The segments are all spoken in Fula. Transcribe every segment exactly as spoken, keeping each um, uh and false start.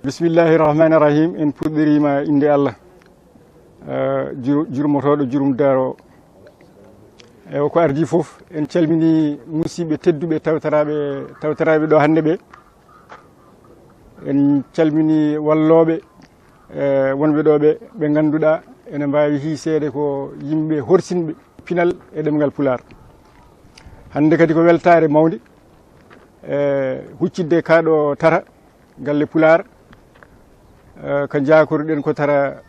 Bismillahi rahmani rahim. En puɗɗirima inde Allah, eh, jur- jurmotoɗo, jurumdaro. E ko ardi fof, en calmini musidɓe tedduɓe tawtaraɓe tawtaraɓe ɗo hannde ɓe. En calmini wallooɓe, eh, wonɓe ɗo ɓe, ɓe ngannduɗaa ene mbaawi hiiseede ko yimɓe horsinɓe pinal e ɗemngal Pulaar. Hannde kadi ko weltaare mawnde, eh, huccidde kaaɗo tara galle Pulaar, eh, ko njaakoruɗen ko tara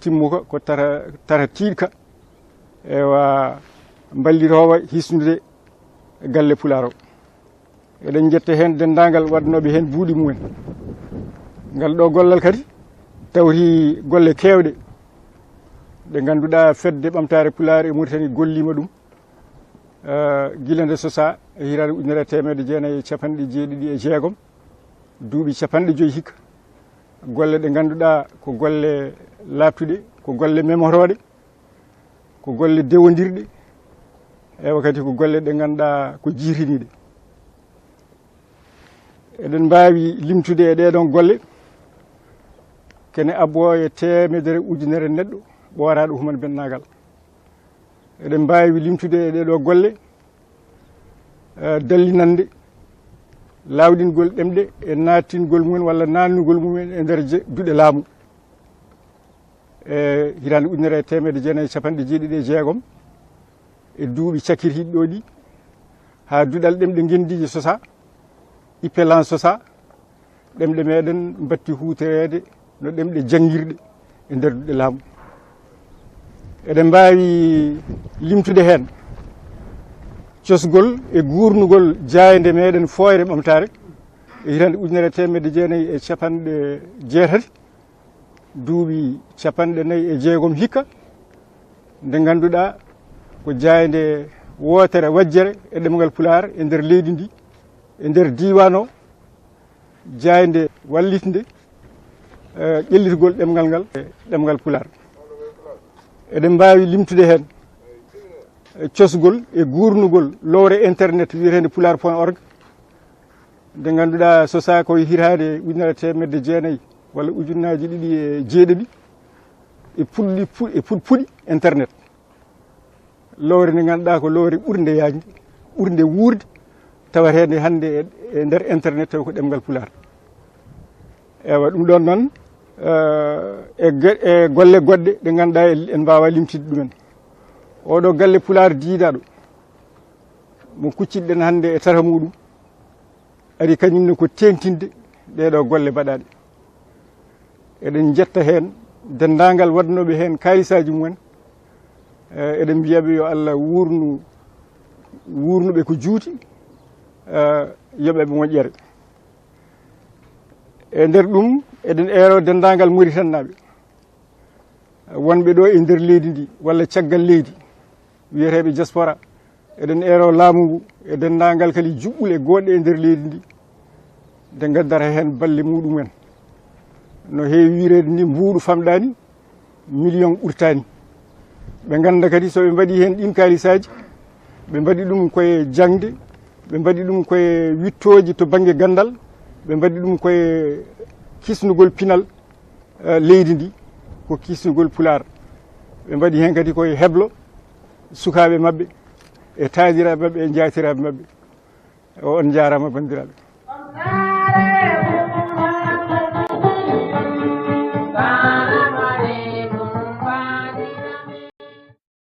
timmuka, ko tara, tara tiiɗka, ewa, mballitoowa hisnude galle Pulaar o. Eɗen njetta heen denndaangal waɗnooɓe heen buuɗi mumen. Ngal ɗo gollal kadi tawti golle keewɗe ɗe ngannduɗaa Fedde Ɓamtaare Pulaar e Muritani golliima ɗum, eh, gila nde sosaa e hitaande ujunere e teemedde jeenayi e capanɗe jeeɗiɗi e jeegom, duuɓi capanɗe joyi hikka. Golle ɗe ngannduɗaa ko golle laaɓtuɗe, ko golle memorooɗe, ko golle dewondirɗe, ewa kadi ko golle ɗe ngannduɗaa ko jiitiniiɗe. Eɗen mbaawi limtude e ɗee ɗoon golle kene abboo e teemedere ujunere neɗɗo ɓooraaɗo human bennaagal. Eɗen mbaawi limtude e ɗee ɗoo golle, eh, dallinande laawɗingol ɗemɗe e naattingol mumen walla naatnugol mumen e nder je- duɗe laamu. E hitaande ujunere e teemedde jeenayi e capanɗe jeeɗiɗi e jeegom, e duuɓi cakkitiiɗi ɗo ɗi, haa duɗal ɗemɗe ngenndiije sosaa, IPELAN sosaa, ɗemɗe meɗen mbatti huutoreede no ɗemɗe janngirɗe e nder duɗe laamu. Eɗen mbaawi limtude heen cosgol e guurnugol jaaynde meɗen Fooyre Ɓamtaare e hitaande ujunere e teemedde jeenayi e capanɗe jeetati, duuɓi capanɗe nayi e jeegom hikka, nde ngannduɗaa ko jaaynde wootere wajjere e ɗemngal Pulaar e nder leydi ndi, e nder diiwaan o, jaaynde wallitnde, eh, ƴellitgol ɗemngal ngal, e ɗemngal Pulaar. Eɗen mbaawi limtude heen, eh, cosgol e guurnugol lowre internet wiyeteende pulaar point org, nde ngannduɗaa sosaa ko e hitaande ujunere teemedde jeenayi walla ujunnaaji ɗiɗi e jeeɗiɗi, e puɗɗi pu- e puɗ- puɗi internet. Lowre nde ngannduɗaa ko lowre ɓurnde yaajde, ɓurnde wuurde, tawateende hannde e, e nder internet tawi ko ɗemngal Pulaar. Ewa, ɗum ɗoon noon, eh, e ge- e golle goɗɗe ɗe ngannduɗaa en, en mbaawaa limtude ɗumen. Oɗo galle Pulaar diidaaɗo, mo kuccitɗen hannde e tata muɗum, ari kañum ne ko teeŋtinde ɗee ɗoo golle mbaɗaaɗe. Eɗen njetta heen denndaangal waɗnooɓe heen kaalisaaji mumen. Eh, eɗen mbiya ɓe yo Allah wuurnu, wuurnu ɓe ko juuti, eh, yoɓe ɓe moƴƴere. E nder ɗum, eɗen eero denndaangal Mauritanie naaɓe wonɓe ɗo e nder leydi ndi walla caggal leydi, wiyeteeɓe diaspora. Eɗen eero laamu ngu e denndaangal kadi juɓɓule goɗɗe e nder leydi ndi, nde ngaddata heen balle muɗumen. No heewi wiireede ni, mbuuɗu famɗaani, million ɓurtaani. Ɓe ngannda kadi so ɓe mbaɗi heen ɗiin kaalisaaji, ɓe mbaɗi ɗum koye jaŋde, ɓe mbaɗi ɗum koye wittooji to bannge ganndal, ɓe mbaɗi ɗum koye kisnugol pinal, eh, leydi ndi, ko kisnugol Pulaar. Ɓe mbaɗi heen kadi koye heblo sukaaɓe maɓɓe e taaniraaɓe maɓɓe e njaatiraaɓe maɓɓe. On njaaraama, banndiraaɓe.